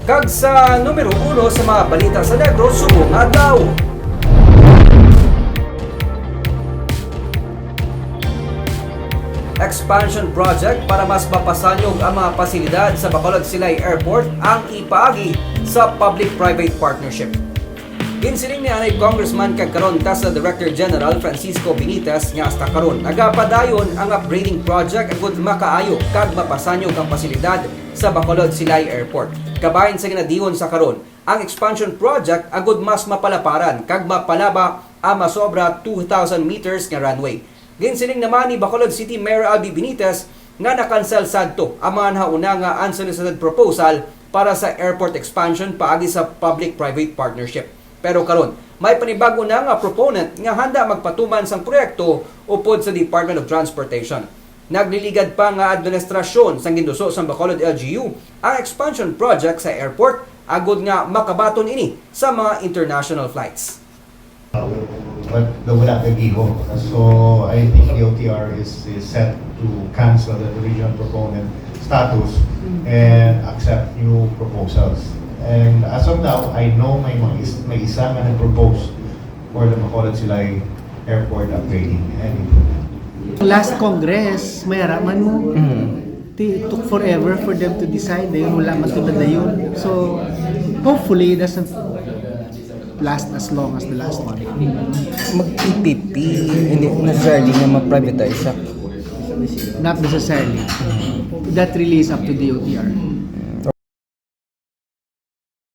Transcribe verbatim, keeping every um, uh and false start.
Kag sa numero uno sa mga balita sa Negros subong adlaw. Expansion project para mas mapasanyog ang mga pasilidad sa Bacolod Silay Airport ang ipaagi sa public-private partnership. Ginsiling ni anay Congressman kag karon TESDA Director General Francisco Benitez nga hasta karon nagapadayon ang upgrading project agud makaayo kag mapasanyog ang pasilidad sa Bacolod Silay Airport. Kabahin sa ginadiyon sa karon, ang expansion project agud mas mapalaparan kag mapalaba ang masobra two thousand meters nga runway. Ginsiling naman ni Bacolod City Mayor Albee Benitez nga nakansel sadto ang mga nahauna nga unsolicited proposal para sa airport expansion paagi sa public-private partnership. Pero karon, may panibag-o na nga proponent nga handa magpatuman sang proyekto upod sa Department of Transportation. Nagliligad pa nga administrasyon sang ginduso sang Bacolod L G U ang expansion project sa airport agud nga makabaton ini sa mga international flights. But the wala kay giho. So I think the O T R is, is set to cancel the original proponent status and accept new proposals. And as of now, I know may mga is, may isa nga nag-propose for the Bacolod Silay Airport upgrading and improvement. Last Congress, may ara man mo. It took forever for them to decide. Dayon wala man to nadayon. So, hopefully, it doesn't last as long as the last one. Mag-P P P, hindi necessarily na ma-privatize siya. Not necessarily. That really is up to the O T R.